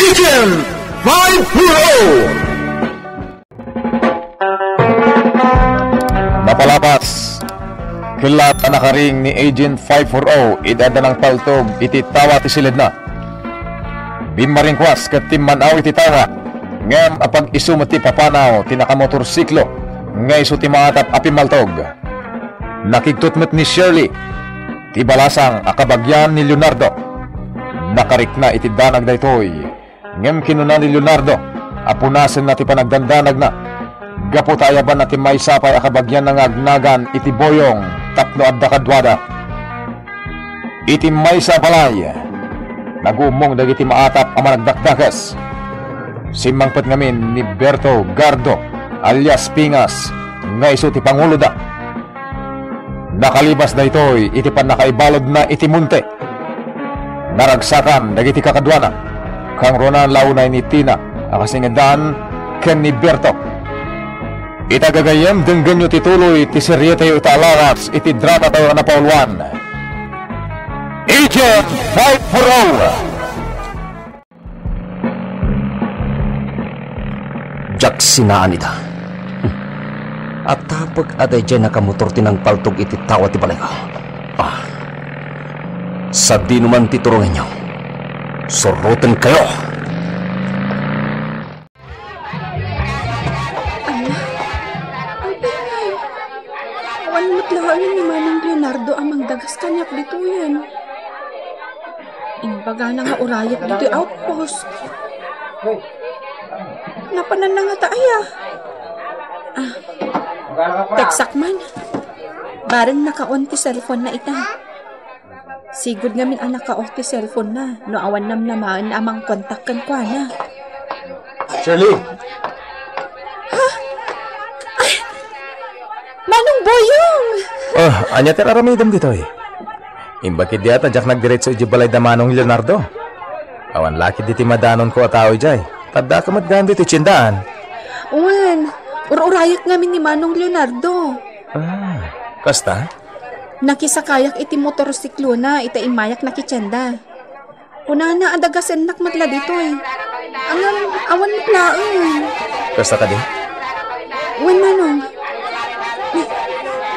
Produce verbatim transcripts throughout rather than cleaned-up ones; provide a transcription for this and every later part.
Agent five four oh. Napalabas. Kellat a nakaring ni Agent five four oh iti adda nangpaltog iti tawa ti siledna. Bimmaringkuas ket timman-aw iti tawa, ngem apag-isu met ti papanaw ti nakamotorsiklo nga isu ti maatap a pimmaltog. Nakigtot met ni Shirley, ti balasang a kabagian ni Leonardo. Nakarikna iti danag daytoy, ngem kinuna ni Leonardo a punasenna ti panagdandanagna gapu ta ayabanna ti maysa pay a kabagianna nga agnagan iti boyong tapno adda kaduada. Iti maysa a balay, nagumong dagiti maatap a managdakdakes. Simmangpet ngamin ni Berto Gardo alias Pingas nga isu ti panguloda. Nakalibas daytoy iti pannakaibaludna iti monte. Naragsakan dagiti kakaduana, kangrunan la unay ni Tina a kasingedan ken ni Berto. Ita gagayyem, denggenyo ti tuloy ti serietayo ita a lawas iti dramatayo a napauluan, Agent five four oh. Diak sinaan ita. Atapek a daydiay nakamotor ti nangpaltog iti tawa ti balayko. Ah. Sadino man ti turongenyo, surrotenkayo. Ala, apay ngay? Awan met laeng ni Manong Leonardo a mangdagas kaniak ditoyen. Imbagana nga urayek ditoy outpost. Napananna ngata aya? Ah, teksak man. Bareng naka-on ti cellphone na ita. Sigud ngamin a naka-off ti cellphone na no awan namnamaen a mangkontak kenkuana. Shirley! Ha? Ay! Manong Boyong! Oh, ania ti aramidem ditoy? Imbag ketdi a ta diak nagdiretso idiay balay da Manong Leonardo. Awan la ketdi ti madanonko a tao idiay. Ta adda ka met gayam ditoy tiendaan. Wen, ur-urayek ngamin ni Manong Leonardo. Ah, kasta? Nakisakayak iti motorsiklona ita immayak nakitienda. Kunana a dagasennak met la ditoy. Ngem, awan met laeng. Kasta kadi? Wen, Manong.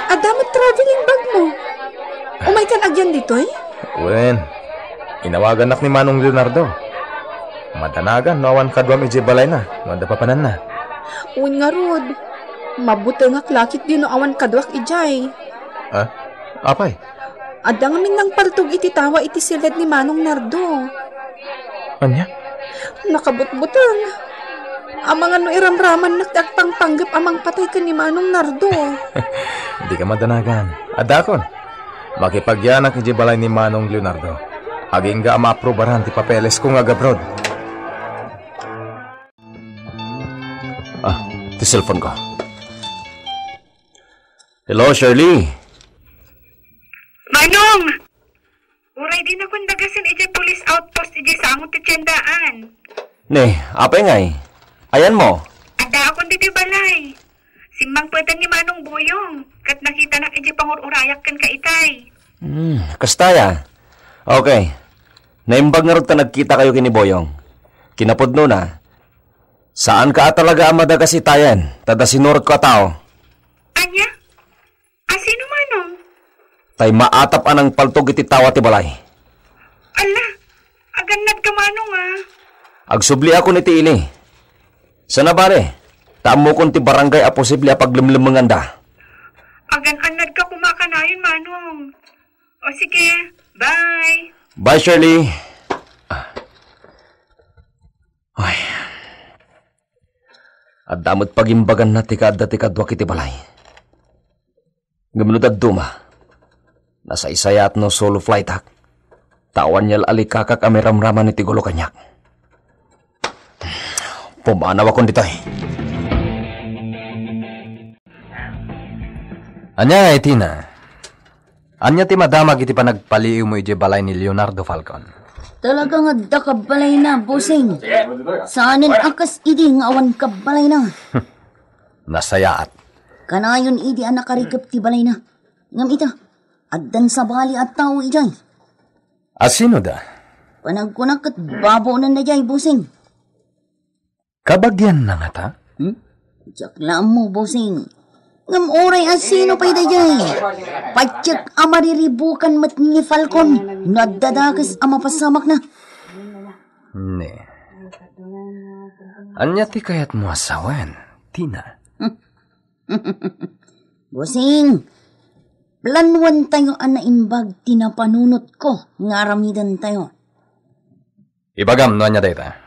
Adda met traveling bag mo. Umaykan agyan ditoy? Wen. Inawagannak ni Manong Leonardo. Madanagan no awan kaduam idiay balayna, no adda papananna. Wen ngarud. Mabutengak la ketdi no awan kaduak idiay. Ah? Apay? Adda ngamin nangpaltog iti tawa iti siled ni Manong Nardo. Ania? Nakabutbuteng. Amangan no iramramannak ti agpangpanggep a mangpatay ken ni Manong Nardo. Dika madanagan. Addakon. Makipagyanak idiay balay ni Manong Leonardo. Agingga a maaprubaran ti papelesko nga agabroad. Ah, ti cellphone ko. Hello, Shirley. Manong! Uray dinakon dagasen idiay police outpost idiay sango ti tiendaan. Ne, apay ngay? Ayanmo? Addaakon ditoy balay. Simmangpeten ni Manong Boyong, ket nakitanak idiay pangur-urayak kenka itay. Hmm, kasta aya? Okay. Naimbag ngarud ta nagkitakayo ken ni Boyong. Kinapudnona, saanka a talaga a madagas itayen, ta adda sinurekko a tao. Ania? A sino, Manong? Tay maatap a nangpaltog iti tawa ti balay. Ala, agannadka, Manong, a. Agsubliakon iti ili. Saan a bale, ta ammokon ti barangay a posible a paglemlemmenganda. Agan-annadka koma kanayon, Manong. O sige, bye. Bye, Shirley. Ay. Adda met pagimbaganna ti kaadda ti kaduak iti balay. Ngem no dadduma, nasaysayaat no solo flightak, ta awan yal-alikakak a mairamraman iti gulo kaniak. Pumanawakon ditoy. Ania, Tina? Ania ti madamag iti panagpaliiwmo idiay balay ni Leonardo Falcon? Talaga nga adda kabbalayna, bossing. Saanen a kas idi nga awan kabbalayna. Nasayaat. Kanayon idi a nakarikep ti balayna. Ngem ita, addan sabali a tao idiay. A sino da? Panagkunak ket babaonanna diay, bossing. Kabagianna ngata? Hmm? Diak la ammo, bossing. Ngem uray a sino pay daydiay. Patiek a mariribukan met ni Falcon no adda dakes a mapasamakna. Ne. Ania ti kayatmo a sawen, Tina? Bossing, planuentayo a naimbag ti napanunotko nga aramidentayo. Ibagam no ania dayta.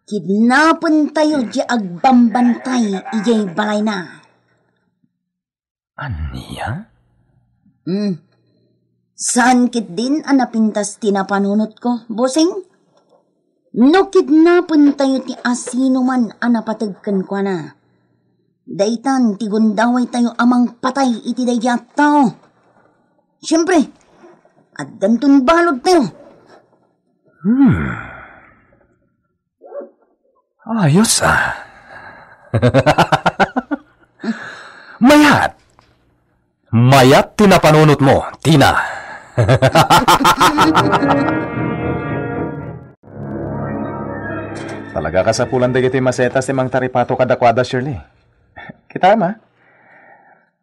Kidnapentayo diay agbambantay idiay balayna. Ania? Hmm. Saan ketdin a napintas ti napanunotko, bossing? No kidnapentayo ti asinoman a napateg kenkuana, daytan ti gundawaytayo a mangpatay iti daydiay a tao. Siempre, addanton baludtayo. Hmm. Ayos, ah. Mayat! Mayat ti napanunotmo, Tina. Talaga kasapulan dagiti masetas ti mangtaripato kadakuada, Shirley. Kita, ma?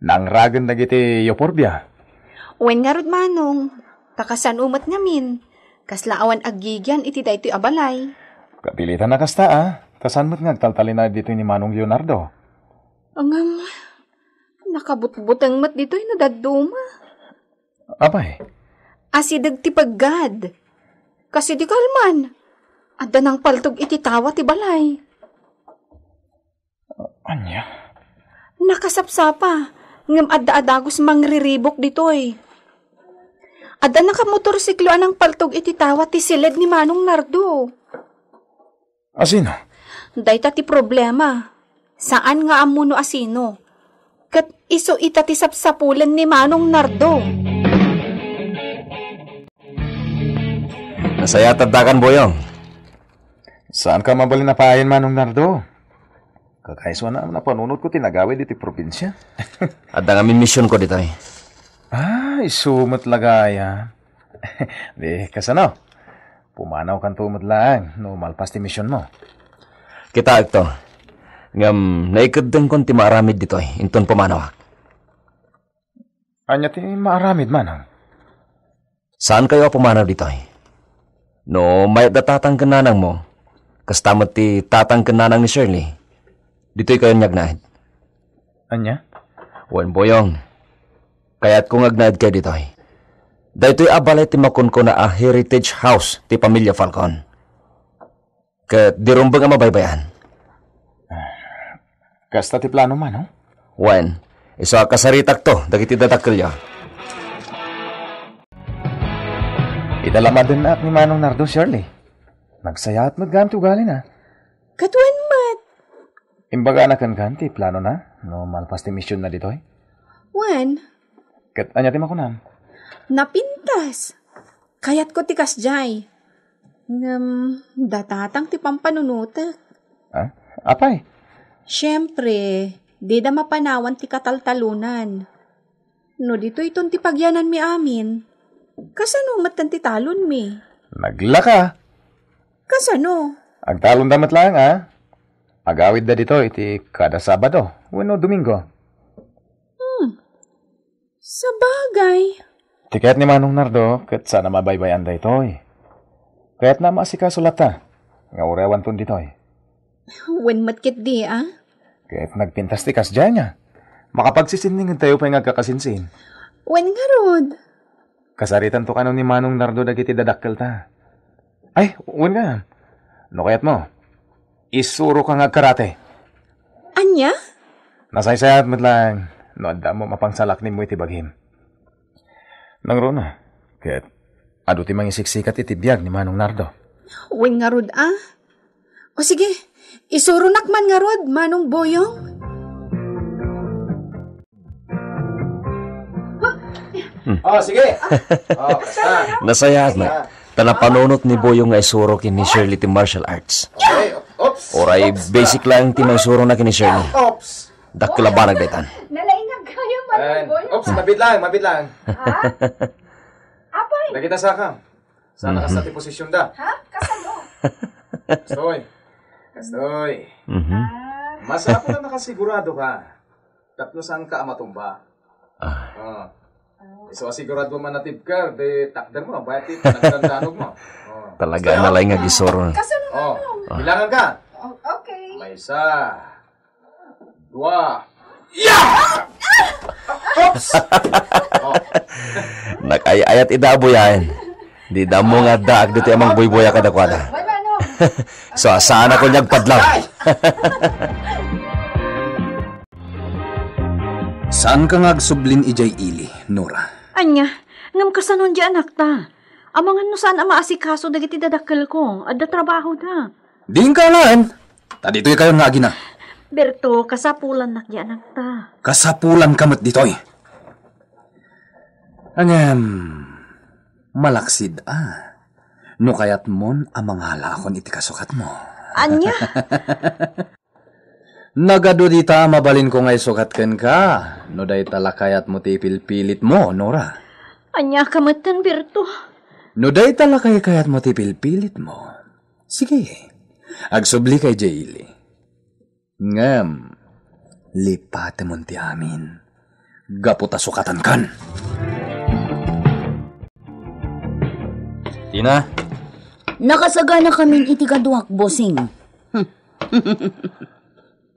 Nangragen dagiti euphorbia. Wen ngarud, Manong, ta kasano met ngamin, kasla awan aggigian iti daytoy a balay. Kapilitan a kasta, ah. Ta saan met nga agtaltalinaed ditoy ni Manong Leonardo? Ngem, nakabutbuteng met ditoy no dadduma. Apay? Asideg ti peggad. Kas idi kalman, adda nangpaltog iti tawa ti balay. Ania? Nakasapsapa, ngem adda a dagus mangriribuk ditoy. Adda nakamotorsiklo a nangpaltog iti tawa ti siled ni Manong Nardo. Asino? Dayta ti problema. Saan nga ammo no asino. Ket isu ita ti sapsapulen ni Manong Nardo. Nasayaat addakan, Boyong. Saanka mabalin a paayen, Manong Nardo? Kakaisuan a napanunotko ti nagawid iti probinsia. Adda ngamin misionko ditoy. Ah, isu met la gayam. Di, kasano? Pumanawkanto met laeng no malpas ti misionmo. Kitaekto. Ngem naikeddengkon ti maaramid ditoy, inton pumanawak. Ania ti maaramid, Manong? Saankayo a pumanaw ditoy. No mayat da tatang ken nanangmo, kasta met ti tatang ken nanang ni Shirley, ditoykayon nga agnaed. Ania? Wen, Boyong, kayatko nga agnaedkayo ditoy. Daytoy a balay ti makunkuna a heritage house ti pamilia Falcon. Ket di rumbeng a mabaybay-an. Kasta ti plano, Manong? Wen, isu a kasaritakto dagiti dadakkelyo. Ita la madennaak ni Manong Nardo, Shirley. Nagsayaat met gayam ti ugalina. Ket wen met. Imbagana kenka ti planona no malpas ti misionna ditoy? Wen. Ket ania ti makunam? Napintas. Kayatko ti kasdiay. Ngem, datatang ti pampanunotek. Ha? Apay? Siempre, dida mapanawan ti kataltalonan. No ditoyton ti pagyananmi amin, kasano metten ti talonmi? Naglaka. Kasano? Agtalonda met laeng, a. Agawidda ditoy iti kada Sabado wenno Domingo. Hmm. Sabagay. Ti kayat ni Manong Nardo, ket saan a mabaybay-an daytoy. Kayatna a maasikaso latta nga urewanton ditoy. Wen met ketdi, a? Ket nagpintas ti kasdiay nga. Makapagsisinningedtayo pay nga agkakasinsin. Wen ngarud. Kasaritanto kano ni Manong Nardo dagiti dadakkelta. Ay, wen nga. No kayatmo, isuroka nga agkarate. Ania? Nasaysayaat met laeng no adda ammom a pangsalaknibmo iti bagim. Nangruna, ket adu ti mangisiksikat iti biag ni Manong Nardo. Wen ngarud, a? O sige, isuronak man ngarud, Manong Boyong. Hmm. Oh, sige. Oh, basta. Nasayaat met. Ta napanunot ni Boyong nga isuro ken ni Shirley ti martial arts. Okay, oops. Uray basic lang ti maisurona ken ni Shirley. Oops. Dakkel a banag daytan. Nalaingag kayo, Manong Boyong. Oops, mabit lang, mabit lang. Ha? Apay? Dagita saka. Sana kasta ti posisyon da. Ha? Kasano? Stoy. Doy, Mhm. Masapul a nakasigurado ka. Tapno saan ka a matumba. Ah. Ah. Isu a sigurado a manatib ka, di takder mo, bayat ti panagdandanog mo. Oh. Talaga, gusto na lang nga gisuro. Kasunod Oh, mo. Bilangan ka. Oh, okay. Maysa. Dua. Yeah! Oops! Oh. Nakay-ayat ida a buyaen. Di da mo nga daak ditoy a mangbuybuya kadakuada. Wala, no. So, saan ako niyagpadlaw? Ay! Saanka nga agsublin idiay ili, Nora? Ania, ngem kasanon di anakta? Amangan no saan a maasikaso dagiti dadakkelko, adda trabahoda. Diin ka alaen? Ta ditoy kayon nga agina. Berto, kasapulannak di anakta. Kasapulanka met ditoy. Ngem, malaksid a. No kayatmon a mangalakon iti kasukatmo. Ania? Nagadu dita a mabalinko nga isukat kenka, no dayta la kayatmo ti ipilpilitmo, Nora. Ania ka metten, Berto? No dayta la kaykayatmo ti ipilpilitmo, sige, agsublika idiay ili. Ngem, lipatemon ti amin, gapu ta sukatankan. Tina? Nakasaganakamin iti kaduak, bossing. Hmm.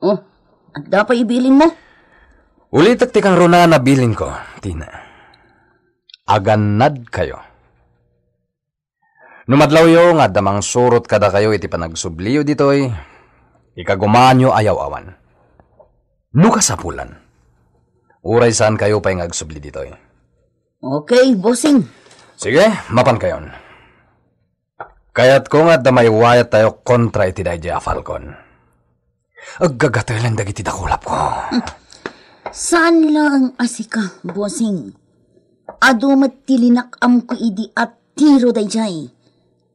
Oh, adda pay ibilinmo? Ulitek ti kangruna a nabilinko, Tina. Agannadkayo. No madlawyo nga adda mangsurot kadakayo iti panagsubliyo ditoy, ikagumaanyo a yaw-awan. No kasapulan, uray saankayo pay nga agsubli ditoy. Okay, bossing. Sige, mapankayon. Kayatko nga adda maiwayattayo kontra iti daydiay a Falcon. Aggagatelen dagiti dakulapko. Saan laeng a sika, bossing. Adu met ti linak-amko idi a tiro daydiay.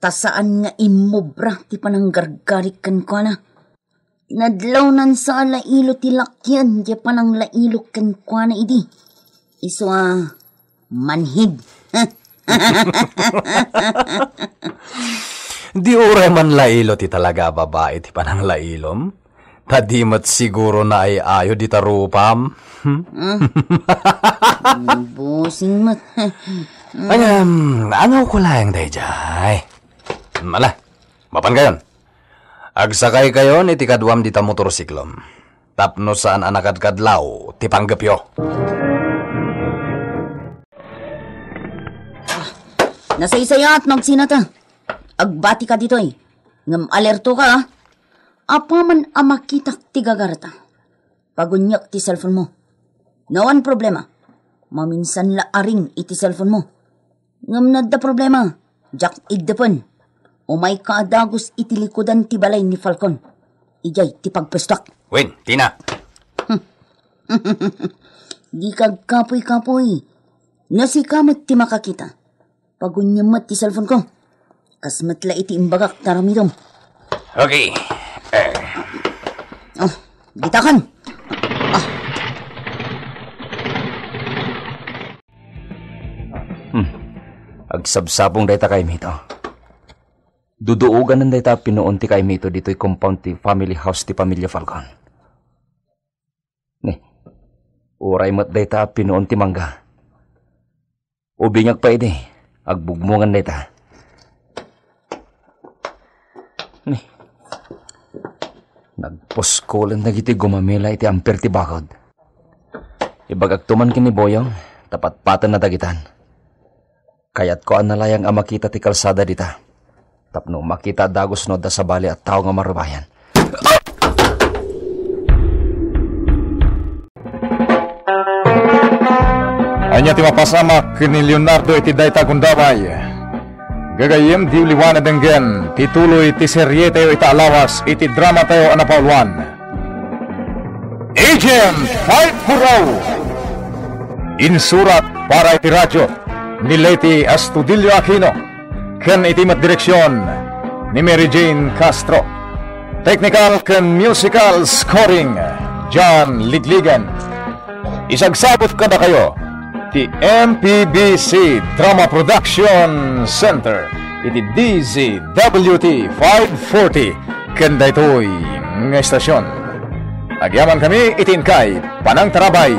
Ta saan nga immobra ti pananggargarik kenkuana. Nadlawnan sa a lailo ti lakyan diay pananglailo kenkuana idi. Isu a manhid. Di uray manlailo ti talaga a babai ti pananglailom? Ta di met siguro naay-ayo dita rupam. Hmm? Ah. Bossing met. Ayan, angawko laeng daydiay. Ala, mapankayon. Agsakaykayon iti kaduam dita motorsiklom. Tapno saan a nakadkadlaw ti panggepyo. Nasaysayaat no agsinata. Agbatika ditoy. Ngem alertoka, ah. Apaman a makitak ti gagarata, paguniak ti cellphone mo. No, awan problema. Maminsan la a ring iti cellphone mo. Ngem no adda problema, diak iddepen. Umayka a dagus iti likudan ti balay ni Falcon. Idiay ti pagpuestok. Wen, Tina. Hmm. Dika agkapuy-kapuy. No sika met ti makakita, paguniem met ti cellphone ko. Kas met la iti imbagak ta aramidem. Okay. Eh. Oh, bitakan. Ah. Hmm. Agsabsabong dayta kaimito. Duduoganan dayta a pinuon ti kaimito ditoy compound ti family house ti pamilya Falcon. Ni, uray met dayta a pinuon ti mangga. Ubingak pay idi, agbugmongan dayta. Ni, nagpuskolen dagiti gumamela iti amper ti bakod. Ibagakto man ken ni Boyong, ta patpatenna dagitan. Kayatko a nalayang a makita ti kalsada dita. Tapno makita a dagus no adda sabali a tao nga marubayan. Ania ti mapasamak ken ni Leonardo iti dayta a gundaway? Gagayyem, diyo liwanen denggen ti tuloy ti serietayo ita a lawas iti dramatayo a napauluan. Agent five four oh. Insurat para iti radyo ni Leti Astudillo Aquino ken iti met direksion ni Mary Jane Castro. Technical ken musical scoring, John Ligligan. Isagsabot kadakayo ti M P B C Drama Production Center iti D Z W T five forty ken daytoy nga estasion. Agyamankami iti inkay panangtarabay.